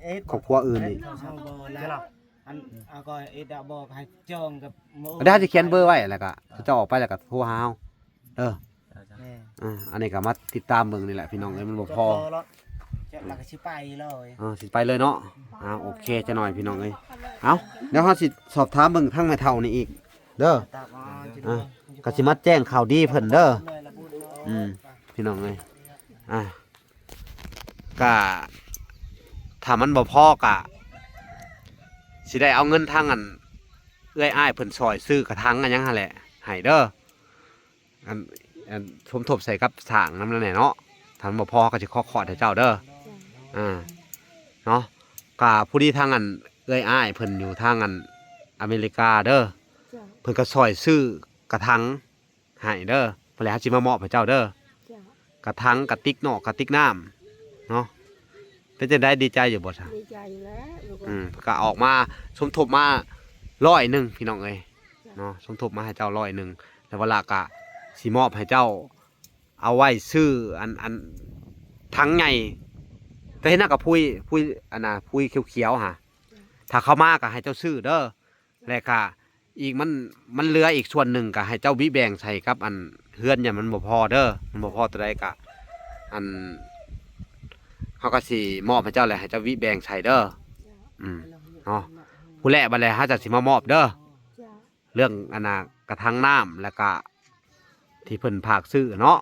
ເອີ ຄອບຄົວອື່ນອີກ ເຮົາບໍ່ລະ ອັນ ເອົາກໍເອດດະບອກໃຫ້ຈອງກັບມື້ ດຽວເຮົາຊິຂຽນເບີໄວ້ ແລ້ວກະເຈົ້າອອກໄປແລ້ວກະໂທຫາເຮົາເດີ. ແມ່ນ ອ່າ ອັນນີ້ກໍມາຕິດຕາມເບິ່ງນີ້ແຫຼະ ພີ່ນ້ອງເອີຍ ມັນບໍ່ພໍ ແລ້ວກໍຊິໄປເລີຍ ເອີ ຊິໄປເລີຍເນາະ. ອ່າ ໂອເຄ ຈັກໜ້ອຍ ພີ່ນ້ອງເອີຍ ເອົ້າ ດຽວເຮົາຊິສອບຖາມເບິ່ງທາງແມ່ເຖົ້ານີ້ອີກ ເດີ ອ່າ ກໍຊິມາແຈ້ງຂ່າວດີເພິ່ນເດີ. ອືມ ພີ່ນ້ອງເອີຍ ອ່າ ກະ ຖ້າມັນບໍ່ພໍກະ ຊິໄດ້ເອົາເງິນທາງອັນ ເອື້ອຍອ້າຍເພິ່ນຊ່ອຍຊື້ກະຖັງອັນຫຍັງຫັ້ນແຫຼະ ໃຫ້ເດີ ອັນ ອັນ ສົມທົບໃສ່ກັບສ້າງນຳແດ່ເນາະ. ຖ້າມັນບໍ່ພໍ ເຮົາກໍຊິຂໍຄອດໃຫ້ເຈົ້າເດີ ເຈົ້າ ອ່າ ເນາະ. ກະພໍດີທາງອັນ ເອື້ອຍອ້າຍເພິ່ນຢູ່ທາງອັນ ອາເມລິກາເດີ ເຈົ້າ ເພິ່ນກໍຊ່ອຍຊື້ກະຖັງໃຫ້ເດີ ພຸ້ນແຫຼະ ເຮົາຊິມາມອບໃຫ້ເຈົ້າເດີ ເຈົ້າ ກະຖັງ ກະຕິກເນາະ ກະຕິກນ້ຳເນາະ. ເປັນຈັ່ງໃດ ດີໃຈຢູ່ບໍ່ຊະ? ດີໃຈຢູ່ແລ້ວລູກເອີຍ ອືມ ກໍອອກມາສົມທົບມາຮ້ອຍໜຶ່ງ ພີ່ນ້ອງເອີຍ ເຈົ້າ ເນາະ ສົມທົບມາໃຫ້ເຈົ້າຮ້ອຍໜຶ່ງ ແລ້ວວາລະກະຊິມອບໃຫ້ເຈົ້າ ເອົາໄວ້ຊື້ອັນ ອັນຖັງໃຫຍ່ ແຕ່ເຫັນນະກະພຸ້ຍ ພຸ້ຍ ອັນນະ ພຸ້ຍຂຽວໆຫະ ເຈົ້າ ຖ້າເຂົາມາກະໃຫ້ເຈົ້າຊື້ເດີ ແລະກະອີກ ມັນ ມັນເຫຼືອອີກສ່ວນໜຶ່ງ ກະໃຫ້ເຈົ້າວິແບ່ງໃສ່ກັບອັນເຮືອນ ຢ່າມັນບໍ່ພໍເດີ ມັນບໍ່ພໍຕົວໃດກະ ອັນ ເຮົາກະຊິມອບໃຫ້ເຈົ້າ ແລະໃຫ້ເຈົ້າວິແບ່ງໃສ່ເດີ ອືມ ເນາະ. ຜູ້ແລກບັດແລະ ເຮົາຈະຊິມາມອບເດີ ເລື່ອງອັນນະ ກະຖັງນ້ຳ ແລ້ວກະທີ່ເພິ່ນຝາກຊື້ເນາະ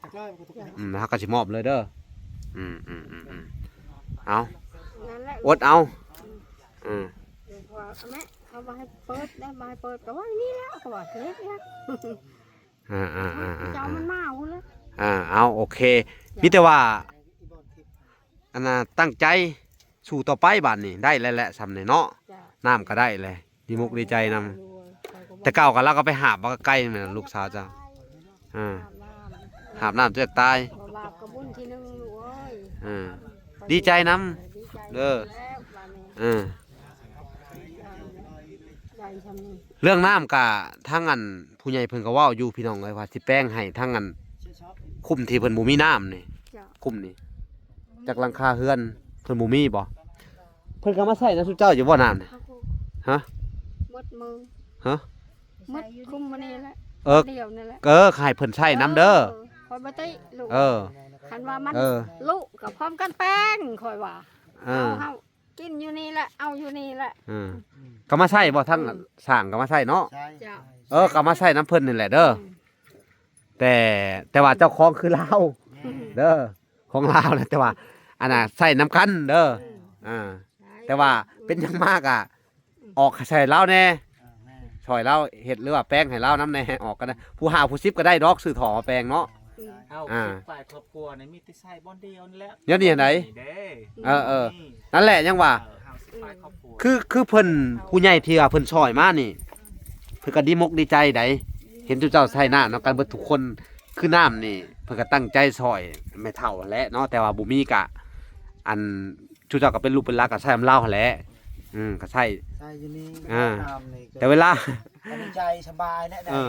ອືມ ເຮົາກໍຊິມອບເລີຍເດີ ອືມໆໆໆ ເອົາ ນັ້ນແຫຼະ ອົດເອົາ ອືມ ເອີ ເອົາມາ ເອົາມາໃຫ້ເປີດໄດ້ ມາໃຫ້ເປີດກໍວ່ານີ້ແຫຼະ ເຂົາວ່າເຮັດແລ້ວ ອ່າໆໆໆ ເຈົ້າມັນມາພຸ້ນແຫຼະ ອ່າ ເອົາ ໂອເຄ ມີແຕ່ວ່າ ອັນນ່າ ຕັ້ງໃຈສູ້ຕໍ່ໄປບາດນີ້ ໄດ້ແລ້ວແຫຼະ ຊ່ຳນີ້ເນາະ ເຈົ້າ ນ້ຳກໍໄດ້ແລ້ວ ດີມຸກດີໃຈນຳ ແຕ່ເກົ່າກໍລາວກໍໄປຫາບມາໃກ້ແມ່ນລູກສາວເຈົ້າ ອ່າ ຫາບນ້ຳຈະຕາຍ ບໍ່ບາບກໍບຸນທີໜຶ່ງລູກເອີຍ ອ່າ ດີໃຈນຳ ດີໃຈ ເດີ ແລ້ວບາດນີ້ ອ່າ ໄດ້ຊ່ຳນີ້ ເລື່ອງນ້ຳກະທາງອັນ ຜູ້ໃຫຍ່ເພິ່ນກໍເວົ້າຢູ່ ພີ່ນ້ອງເອີຍ ວ່າຊິແປງໃຫ້ທາງອັນຄຸ້ມທີ່ເພິ່ນບໍ່ມີນ້ຳນີ້ ເຈົ້າ ຄຸ້ມນີ້ ຈັກຫຼັງຄາເຮືອນເພິ່ນບໍ່ມີບໍ່? ເພິ່ນກໍມາໃຊ້ນຳຊຸມເຈົ້າຢູ່ບໍ່ນ້ຳນີ້? ຮະ? ໝົດມື້ ຮະ? ໝົດຄຸ້ມມື້ນີ້ແຫຼະ ເອີ ດຽວນີ້ແຫຼະ ເອີ ກໍໃຫ້ເພິ່ນໃຊ້ນຳເດີ ເອີ ຂ້ອຍບໍ່ຕິລູກ ເອີ ຄັນວ່າມັນ ເອີ ລຸກໍພ້ອມກັນແປງ ຂ້ອຍວ່າ ເອີ ເອົາ ເຮົາ ກິນຢູ່ນີ້ແຫຼະ ເອົາຢູ່ນີ້ແຫຼະ ເອີ ກໍມາໃຊ້ບໍ່ ທັງ ອືມ ສ້າງກໍມາໃຊ້ເນາະ ໃຊ້ ເຈົ້າ ເອີ ກໍມາໃຊ້ນຳເພິ່ນນີ້ແຫຼະເດີ ອືມ ແຕ່ ແຕ່ວ່າເຈົ້າຂອງຄືລາວ ແມ່ນ ເດີ ຂອງລາວນະ ແຕ່ວ່າ ອັນນ່າ ໃຊ້ນຳກັນເດີ ອືມ ອ່າ ໃຊ້ ແຕ່ວ່າເປັນຫຍັງມາກະ ອອກໃສ່ລາວແດ່ ເອີ ແມ່ນ ຊ່ອຍລາວເຮັດ ຫຼືວ່າແປງໃຫ້ລາວນຳແດ່ ອອກກັນນະ ຜູ້ຫ້າຜູ້ສິບກໍໄດ້ດອກ ຊື້ທໍ່ມາແປງເນາະ ອືມ ເຮົາ ອ່າ ສິບປາຍຄອບຄົວນີ້ມີແຕ່ໃຊ້ບ່ອນດຽວນີ້ແຫຼະ ດຽວນີ້ຫັ້ນໃດ ນີ້ເດ້ ເອີໆ ນີ້ ນັ້ນແຫຼະ ຍັງວ່າ ເອີ ເຮົາສິບປາຍຄອບຄົວ ຄື ຄືເພິ່ນ ຜູ້ໃຫຍ່ທີ່ວ່າເພິ່ນຊ່ອຍມານີ້ ເພິ່ນກໍດີມົກດີໃຈໃດ ເຫັນຈຸເຈົ້າໃຊ້ນ້ຳນຳກັນເບິດທຸກຄົນ ຄືນ້ຳນີ້ ເພິ່ນກໍຕັ້ງໃຈຊ່ອຍແມ່ເຖົ້າຫັ້ນແຫຼະເນາະ ແຕ່ວ່າບໍ່ມີກະ ອັນ ຊຸມເຈົ້າກໍເປັນລູກເປັນຫຼານກໍໃຊ້ນຳລາວຫັ້ນແຫຼະ ອືມ ກໍໃຊ້ ໃຊ້ຢູ່ນີ້ ອ່າ ນ້ຳນີ້ກໍ ແຕ່ເວລາ ກໍດີໃຈສະບາຍແຫຼະ ເອີ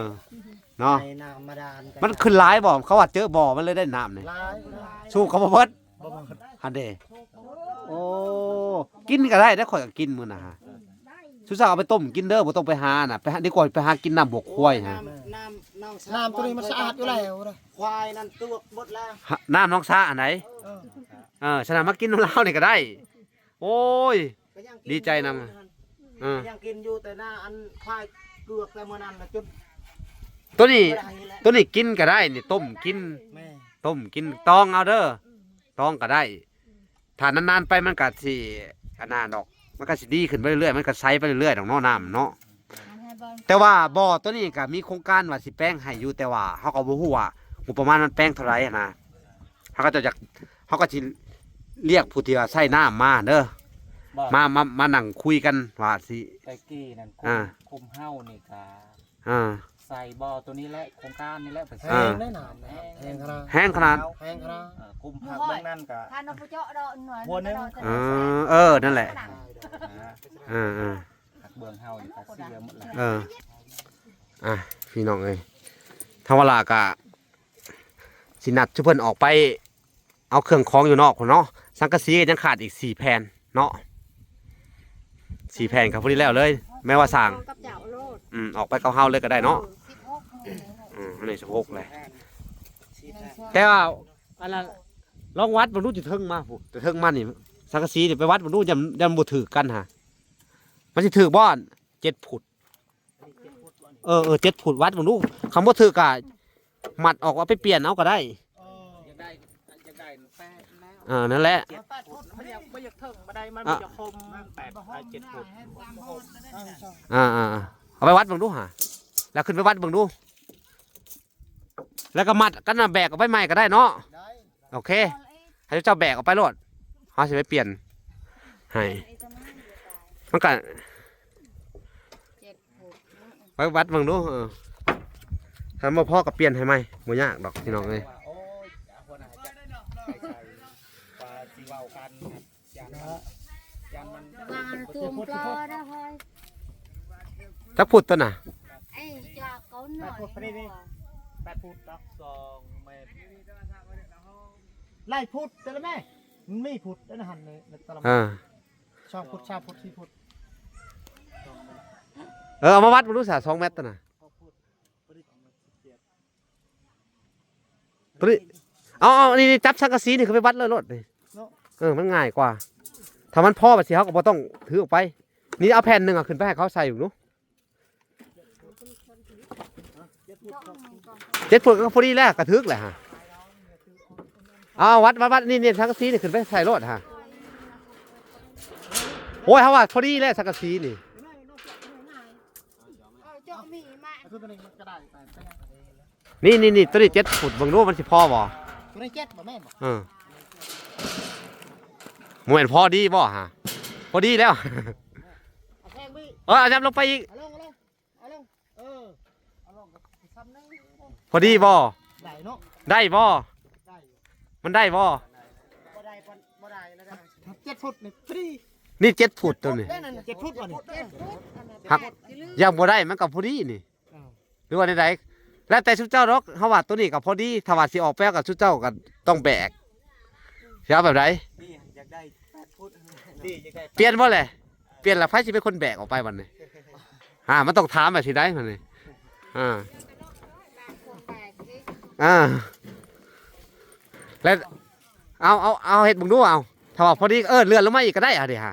ເນາະ ໃຊ້ນ້ຳບາດານກໍ ມັນຂຶ້ນຫຼາຍບໍ່? ເຂົາວ່າເຈີບໍ່ ມັນເລີຍໄດ້ນ້ຳນີ້ ຫຼາຍ ສູບເຂົາບໍ່ເບິດ ບໍ່ເບິດ ຫັ້ນເດ້ ໂອ້ ກິນກໍໄດ້ເດ້ ຂ້ອຍກໍກິນມື້ນະ ຊຸມເຈົ້າເອົາໄປຕົ້ມກິນເດີ ບໍ່ຕ້ອງໄປຫານະ ໄປຫາ ດີກວ່າໄປຫາກິນນ້ຳບວກຄວາຍຫັ້ນ ນ້ຳ ນ້ຳ ນ້ຳຕົວນີ້ມັນສະອາດຢູ່ແລ້ວ ຄວາຍນັ້ນຕົວກເບິດແລ້ວ ນ້ຳໜອງສາອັນໃດ? ເອີ ເອີ ສະນັ້ນມາກິນນຳລາວນີ້ກໍໄດ້. ໂອ້ຍ ກໍຍັງກິນ ດີໃຈນຳ ຢູ່ ເອີ ກໍຍັງກິນຢູ່ ແຕ່ໜ້າອັນຄວາຍເກືອກແຕ່ມື້ນັ້ນນະ ຈົນ ໂຕນີ້ ບໍ່ໄດ້ແລ້ວ ໂຕນີ້ກິນກໍໄດ້ນີ້ ຕົ້ມກິນ ແມ່ນ ຕົ້ມກິນ ຕອງເອົາເດີ ຕອງກໍໄດ້. ຖ້ານານໆໄປມັນກໍຊິອັນນັ້ນດອກ ມັນກໍຊິດີຂຶ້ນໄປເລື້ອຍໆ ມັນກໍໃສໄປເລື້ອຍໆດອກເນາະ ນ້ຳເນາະ. ແຕ່ວ່າບໍ່ ໂຕນີ້ກໍມີໂຄງການວ່າຊິແປງໃຫ້ຢູ່ ແຕ່ວ່າເຮົາກໍບໍ່ຮູ້ວ່າງົບປະມານມັນແປງເທົ່າໃດຫັ້ນນະ. ເຮົາກໍຈະຢາກ ເຮົາກໍຊິລຽກຜູ້ທີ່ວ່າໃຊ້ນ້ຳມາເດີ ມາ ມາ ມານັ່ງຄຸຍກັນວ່າຊິ ແຕ່ກີ້ນັ້ນ ອ່າ ຄຸ້ມເຮົານີ້ກໍ ອ່າ ໃສ່ບໍ່ ໂຕນີ້ແຫຼະ ໂຄງການນີ້ແຫຼະ ໄປ ອ່າ ແຮງໄດ໋ນະ ແຮງ ແຮງຂະໜາດ ແຮງຂະໜາດ ເອີ ກຸ່ມພັກເບື້ອງນັ້ນກະ ເອີ ເອີ ນັ້ນແຫຼະ ເອີ ເອີ ພັກເບື້ອງເຮົານີ້ກະເສຍໝົດແລ້ວ ເອີ ອ່ະ ພີ່ນ້ອງເອີຍ ທາງວາລາກະຊິນັດຊຸເພິ່ນອອກໄປ ເອົາເຄື່ອງຂອງຢູ່ນອກພຸ້ນເນາະ ສັງກະສີກໍຍັງຂາດອີກສີ່ແຜ່ນເນາະ ສີ່ແຜ່ນກໍພໍດີແລ້ວເລີຍ ແມ່ນວ່າສ້າງ ອອກກັບເຈົ້າໂລດ ອືມ ອອກໄປກັບເຮົາເລີຍກໍໄດ້ເນາະ ເອີ ສິບຫົກມື້ ອືມ ອັນນີ້ສິບຫົກແຫຼະ ແຕ່ວ່າອັນນັ້ນລອງວັດເບິ່ງດູ ຈະເທິງມາພຸ້ນ ຈະເທິງມານີ້ ສັງກະສີນີ້ໄປວັດເບິ່ງດູ ຢ້ານ ຢ້ານບໍ່ຖືກກັນຫາ ມັນຊິຖືກບໍ່ ເຈັດຟຸດ ເອີ ເອີ ເຈັດຟຸດ ວັດເບິ່ງດູ ຄັນບໍ່ຖືກກະມັດອອກ ເອົາໄປປ່ຽນເອົາກໍໄດ້ ເອີ ຢາກໄດ້ ຢາກໄດ້ແປດແລ້ວ ເອີ ນັ້ນແຫຼະ ເຈັດຟຸດ ມັນບໍ່ຢາກ ບໍ່ຢາກເຖິງບໍ່ໄດ້ ມັນບໍ່ຢາກຄົມ ແປດ ເຈັດຟຸດ ອ່າໆໆ ເອົາໄປວັດເບິ່ງດູຫາ ແລ້ວຂຶ້ນໄປວັດເບິ່ງດູ ແລ້ວກໍມັດກັນນະ ແບກອອກໄປໃໝ່ກໍໄດ້ເນາະ ໄດ້ ໂອເຄ ໃຫ້ເຈົ້າແບກອອກໄປໂລດ ເຮົາຊິໄປປ່ຽນໃຫ້ ມັນກະ ໄປວັດເບິ່ງດູ ເອີ ຄັນບໍ່ພໍກໍປ່ຽນໃຫ້ໃໝ່ ບໍ່ຍາກດອກພີ່ນ້ອງເອີຍ ໂອ້ຍ ຫົວໜ້າຈະໄປໃສ ວ່າຊິເວົ້າກັນ ຢ້ານມັນ ຢ້ານມັນ ລະວັງອັນຕູມກໍເດີເຮີຍ ຈັກຟຸດຕົວນະ ໄອ້ຈອກເຂົາໜ້ອຍ ແປດຟຸດດອກ ສອງແມັດ ຫຼາຍຟຸດແຕ່ລະແມ່ ມັນມີຟຸດໃນຫັ້ນ ໃນຕະລະ ອ່າ ສອງຟຸດ ສາມຟຸດ ສີ່ຟຸດ ເອີ ເອົາມາວັດເບິ່ງດູສາ ສອງແມັດຕະນະ ຕົວນີ້ ເອົາ ເອົາ ນີ້ ນີ້ ຈັບສັງກະສີນີ້ຂຶ້ນໄປວັດເລີຍໂລດນີ້ ເນາະ ເອີ ມັນງ່າຍກວ່າ ຖ້າມັນພໍບັດຊິເຮົາກໍບໍ່ຕ້ອງຖືອອກໄປ ນີ້ ເອົາແຜ່ນໜຶ່ງ ເອົາຂຶ້ນໄປໃຫ້ເຂົາໃສ່ເບິ່ງດູ ເຈັດຟຸດກໍພໍດີແລ້ວ ກະຖືກແລ້ວຫາ ເອົາ ວັດ ວັດ ວັດ ນີ້ ນີ້ ສັງກະສີນີ້ຂຶ້ນໄປໃສ່ໂລດຫາ ໂອ້ຍ ເຮົາວ່າພໍດີແລ້ວສັງກະສີນີ້ ເອີ ເຈາະມີມາ ຄືຕົວນີ້ມັນກະໄດ້ໄປ ນີ້ ນີ້ ນີ້ ຕົວນີ້ເຈັດຟຸດ ເບິ່ງດູມັນຊິພໍບໍ່ ຕົວນີ້ເຈັດບໍ່ແມ່ນບໍ່ ເອີ ບໍ່ແມ່ນພໍດີບໍ່ຫາ ພໍດີແລ້ວ ເອົາແພງໄປ ເອີ ເອົາຍັບລົງໄປອີກ ເອົາລົງ ເອົາລົງ ເອົາລົງ ເອີ ເອົາລົງ ພໍດີບໍ່ ໄດ້ເນາະ ໄດ້ບໍ່ ໄດ້ ມັນໄດ້ບໍ່ ບໍ່ໄດ້ ບໍ່ໄດ້ແລ້ວ ເຈັດຟຸດນີ້ພໍດີ ນີ້ເຈັດຟຸດຕົວນີ້ ເຈັດຟຸດບໍ່ນີ້ ເຈັດຟຸດ ຫາກຍັງບໍ່ໄດ້ ມັນກໍພໍດີນີ້ ເອີ ຫຼືວ່າໃດໆ ແລ້ວແຕ່ຊຸມເຈົ້າດອກ ເຮົາວ່າຕົວນີ້ກໍພໍດີ ຖ້າວ່າຊິອອກແປກໍຊຸມເຈົ້າກໍຕ້ອງແບກ ຊິເອົາແບບໃດ ນີ້ຢາກໄດ້ແປດຟຸດ ນີ້ຢາກໄດ້ ປ່ຽນບໍ່ແຫຼະ ປ່ຽນລະໃຜຊິເປັນຄົນແບກອອກໄປບັດນີ້ ອ່າ ມັນຕ້ອງຖາມແບບຊີ້ໄດ໋ບັດນີ້ ອ່າ ອ່າ ແລ້ວ ເອົາ ເອົາ ເອົາເຮັດເບິ່ງດູ ເອົາ ຖ້າວ່າພໍດີ ເອີ ເລື່ອນລົງມາອີກກໍໄດ້ ອ່າ ເດ້ຫາ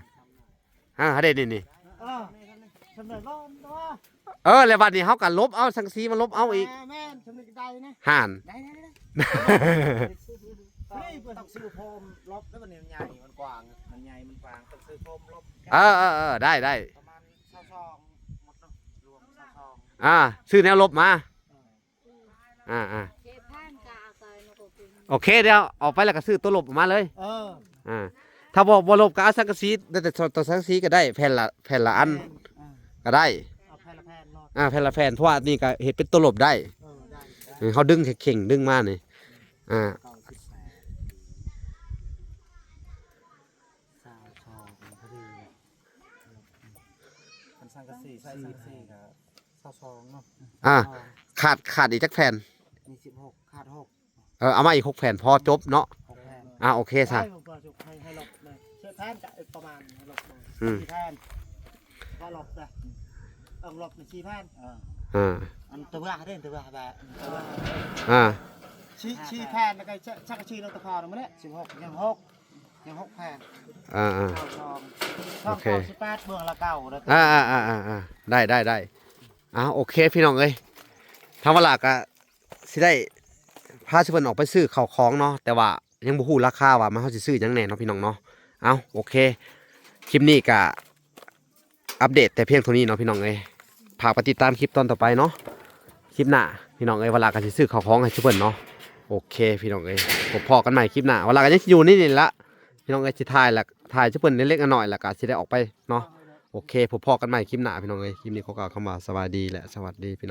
ອ່າ ເດ້ ນີ້ ນີ້ ເອີ ເອີ ແລ້ວບັດນີ້ເຮົາກໍລົບເອົາສັງກະສີມາລົບເອົາອີກ ແມ່ນ ຊຳນີ້ກໍໄດ້ນະ ຫັ້ນ ໄດ້ ໄດ້ ໄດ້ ຕ້ອງຊື້ໂຟມລົບ ແລ້ວບັດນີ້ມັນໃຫຍ່ ມັນກວ້າງ ມັນໃຫຍ່ ມັນກວ້າງ ຕ້ອງຊື້ໂຟມລົບ ເອີ ເອີ ເອີ ໄດ້ ໄດ້ ປະມານຊາວສອງໝົດເນາະ ລວມຊາວສອງ ອ່າ ຊື້ແນວລົບມາ ອ່າໆ ໂອເຄ ດຽວອອກໄປແລ້ວກໍຊື້ຕົວລົບອອກມາເລີຍ ເອີ ອ່າ ຖ້າບໍ່ ບໍ່ລົບກໍເອົາສັງກະສີ ໄດ້ແຕ່ຕົວສັງກະສີກໍໄດ້ ແຜ່ນລະ ແຜ່ນລະອັນ ແມ່ນ ອ່າ ກໍໄດ້ ເອົາແຜ່ນລະແຜ່ນເນາະ ອ່າ ແຜ່ນລະແຜ່ນ ເພາະວ່ານີ້ກໍເຮັດເປັນຕົວລົບໄດ້ ເອີ ໄດ້ ເອີ ເຮົາດຶງເຄັ່ງໆ ດຶງມານີ້ ອ່າ ຊາວສອງພໍດີ ຄັນສັງກະສີ ໃຊ້ສັງກະສີກໍຊາວສອງເນາະ ອ່າ ຂາດ ຂາດອີກຈັກແຜ່ນ ມີສິບຫົກ ຂາດຫົກ ເອີ ເອົາມາອີກຫົກແຜ່ນ ພໍຈົບເນາະ ຫົກແຜ່ນ ອ່າ ໂອເຄຊະ ໃຫ້ ໃຫ້ລົບເລີຍ ແຜ່ນກະປະມານໃຫ້ລົບເລີຍ ອືມ ສີ່ແຜ່ນ ກໍລົບເລີຍ ຕ້ອງລົບສີ່ແຜ່ນ ອ່າ ອັນຕົວເບືອເດ້ ຕົວເບືອແບບ ອ່າ ສີ່ ສີ່ແຜ່ນ ແລ້ວກໍສັງກະສີລົງຕະຂໍນຳແຫຼະ ສິບຫົກ ຍັງຫົກ ຍັງຫົກແຜ່ນ ອ່າ ເກົ້າຊອງ ໂອເຄ ເກົ້າສິບແປດ ເບື້ອງລະເກົ້າເດີ ອ່າ ອ່າ ອ່າ ອ່າ ອ່າ ໄດ້ ໄດ້ ໄດ້ ອ້າວ ໂອເຄ ພີ່ນ້ອງເອີຍ ທາງວະລາກໍຊິໄດ້ພາເພິ່ນອອກໄປຊື້ເຂົ້າຂອງເນາະ ແຕ່ວ່າຍັງບໍ່ຮູ້ລາຄາວ່າມັນ ເຮົາຊິຊື້ຫຍັງແດ່ເນາະ ພີ່ນ້ອງເນາະ. ເອົ້າ ໂອເຄ ຄລິບນີ້ກໍອັບເດດແຕ່ພຽງເທົ່ານີ້ເນາະ ພີ່ນ້ອງເອີຍ ຝາກໄປຕິດຕາມຄລິບຕອນຕໍ່ໄປເນາະ. ຄລິບໜ້າ ພີ່ນ້ອງເອີຍ ວະລາກໍຊິຊື້ເຂົ້າຂອງໃຫ້ຊຸເພິ່ນເນາະ. ໂອເຄ ພີ່ນ້ອງເອີຍ ພົບພໍ້ກັນໃໝ່ຄລິບໜ້າ ວະລາກໍຍັງຊິຢູ່ໃນນີ້ລະ ພີ່ນ້ອງເອີຍ ຊິຖ່າຍລະ ຖ່າຍໃຫ້ເພິ່ນເລັກໆນ້ອຍໆ ແລ້ວກໍຊິໄດ້ອອກໄປເນາະ. ໂອເຄ ພົບພໍ້ກັນໃໝ່ຄລິບໜ້າ ພີ່ນ້ອງເອີຍ ຄລິບນີ້ຂໍກ່າວຄຳວ່າສະບາຍດີ ແລະ ສະຫວັດດີ ພີ່ນ້ອງ.